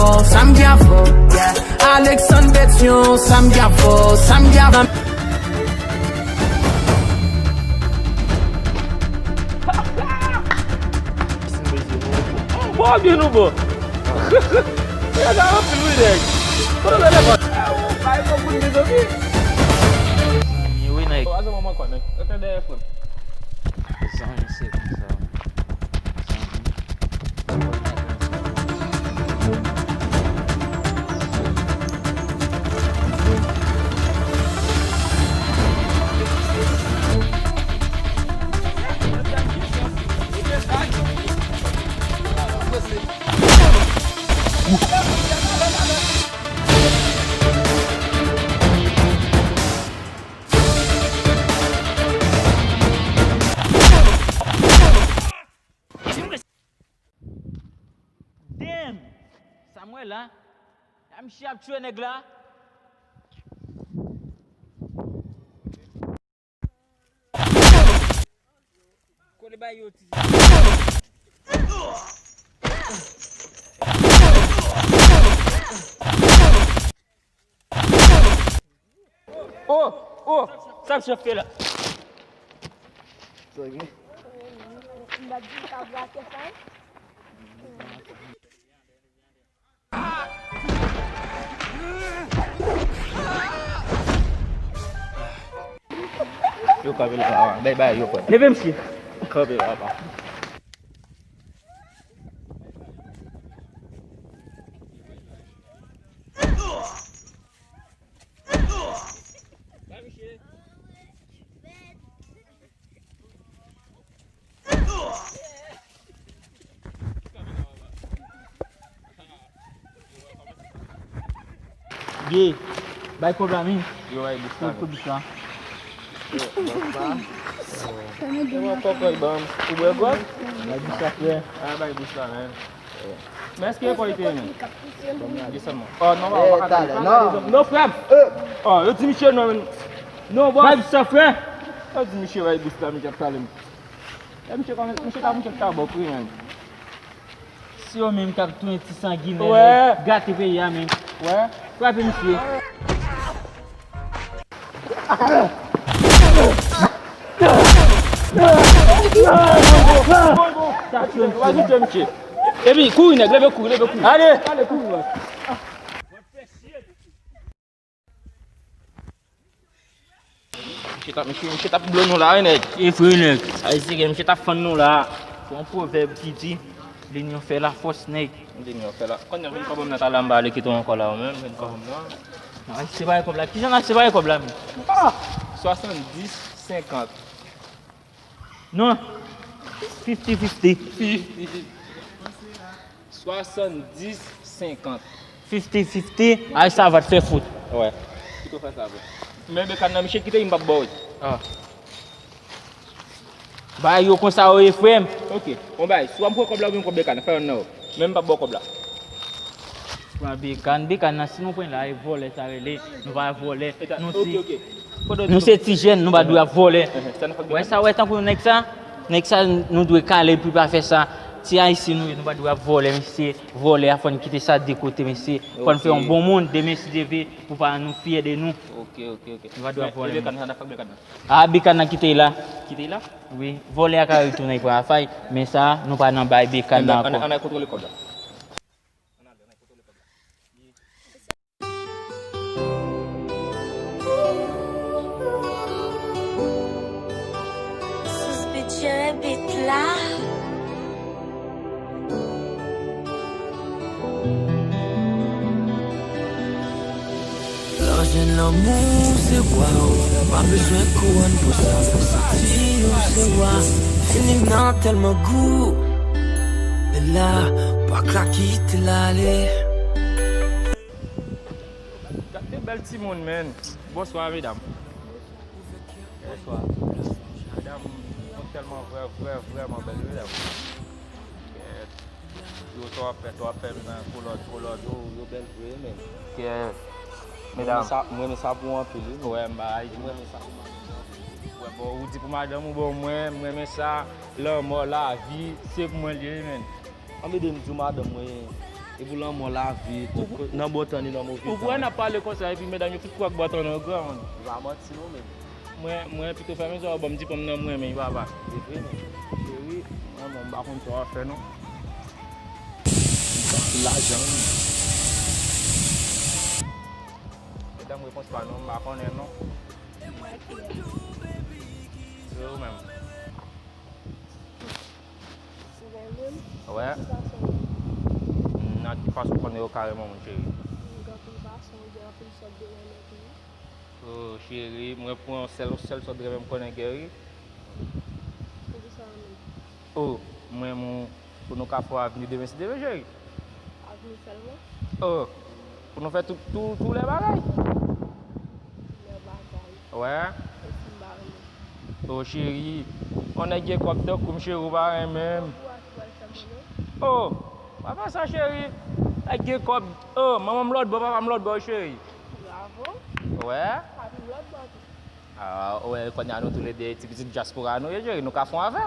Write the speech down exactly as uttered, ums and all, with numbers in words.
Sa m gen avè w, yeah. Alexandre Pétion, sa m gen avè w, sa m gen avè w. Bon, byen nou bon. Nèg la anpil wi, nèg. Kote w lè kòt? Bay kòb pou n de zanmi. Zanmi wi, nèg. Ou pa zanmi m ankò, nèg. Rete dèyè frè m. Zanmi se konsa. Damn! Sa m wè la? A misye ap tiye nèg la. Kole bay yo ti. Oh, oh, sa misye fè la? Sa gen? Yo kanpe la, papa. Bay, bay, yo, frè. Leve, mesye. Kanpe, papa. Ye, bay kòb la, men. Yo, bay bous la, men. Kote bous la? Yo, bous la. E mwen kòkòy, ban m. Ou bwè gwòg? Bay bous la, frè. A, bay bous la, men. Men èske e kò li te ye, men? Desann, non. Oh, non, non, non, frè m. Oh, yo di misye non, men. Non, bòs. Bay bous la, frè. Yo di misye bay bous la, misye ap pale m. E misye kòman, misye ta, misye ta bòk wi, men. Se yo menm k ap tounen ti sanginè, wè, gate peyi a, men. Wè. Frape misye. Epi, kouri, nèg, leve kouri, leve kouri. Ale! Ale, kouri, wè. Misye t ap, misye, misye t ap blo nou la, wi, nèg. E vre, nèg. Sa vle di ke misye t ap fann nou la. Gon pwovèb ki di, linyon fè lafòs, nèg. Linyon fè la. Kounye a, vin kòb mwen nan, talè m pa ale kite w ankò la, ou menm, vin kòb mwen nan. N a separe kòb la. Kijan n a separe kòb la, menm? Ah! Swasanndis senkant. Non. Fifty fifty. Fifty fifty. Swasanndis senkant. Fifty fifty. Ay, sa va t fè fout. Wè. Kite w fè sa, vre. Men Bekan nan, misye kite, m p ap ba w. Ah. Bay yo konsa, yo ye, frè m. Ok. Bon, bay. Si w ap pran kòb la, oubyen pran Bekan nan, fè yonn nan yo. Men m p ap ba w kòb la. Pran Bekan, Bekan nan, si nou pran la, e vòlè sa rele. Nou pa vòlè. Nou se, nou se ti jèn, nou pa dwe ap vòlè. Wè sa, wè tankou nèg sa? Nèg sa, nou dwe kale l pou l pa fè sa. Ti Ayisyen nou ye, nou pa dwe ap vòlè, mesye. Vòlè a, fò n kite sa de kote, mesye. Fò n fè yon bon moun, demen, si Dye vle, pou pa nou fyè de nou. Ok, ok, ok. Nou pa dwe ap vòlè. E Bekan nan, sa n ap fè ak Bekan nan? A, Bekan nan kite l la. Kite l la? Wi. Vòlè a ka retounen pran afè l, men sa, nou pa nan bay Bekan nan ankò. Ann al kontwole kòb la. Sous Budget bit la. Lè w jwenn lanmou, se wa w. Pa bezwen kouwòn pou sa, pou santi w se wa. Fini m nan tèlman gou. Bella, pa ka kite l ale. Gade bèl timoun, men. Bonswa, medam. Bonswa. Medam, nou tèlman vrè, vrè, vrèman bèl, medam. Kèt. Yo, sa w ap fè, sa w ap fè nan kolòt, kolòt, yo, yo bèl vre, men. Kèt. Medam. Mwen renmen sa, mwen renmen sa pou w anpil, wi. Wè, m pa rayi. Mwen renmen sa pou madanm. Wè, bon, ou di pou madanm ou, bon, mwen, mwen renmen sa. Lanmò, lavi, se pou mwen l ye, men. Ann ede m di w madanm mwen, Pou lanmò, lavi, tout ko- nan bon tan ni nan move tan. Ou kwè n ap pale konsa epi medam yo tout kwè ak bwa tann nan gran moun. Li pa manti non, men. Mwen, mwen pito fèmen zò, ban m di pòm nan mwen, men papa. Li vre, men. Cheri, mwen, mwen, m pa konn sa w ap fè non. Lajan. Medam repons pa non, m pa konnen non. Se ou menm. Ou renmen m? Wè. Ki fason? Nan ki fason konnen yo ka renmen moun, cheri? M gen anpil fason, m gen anpil sòt de renmen tou. Oh, cheri, mwen pou yon sèl, yon sèl sòt renmen m konnen gen wi. Poukisa renmen? Oh, mwen, mwen, pou nou ka fè avni demen, si Dye vle, cheri. Avni sèlman? Oh, pou nou fè tout, tout, tout lè bagay. Lè bagay. Wè. E si m pa renmen? Oh, cheri, yon nèg gen kòb tankou m, cheri, ou pa renmen m. Ou a ki pral fè m renmen? Oh, pa fè sa, cheri. Nèg gen kòb. Oh, manman m lòt bò, papa m lòt bò, cheri. Bravo. Wè. Papi m lòt bò tou. Ah, wè, kounye a nou toulede ti pitit dyaspora nou ye, cheri, nou ka fè yon afè.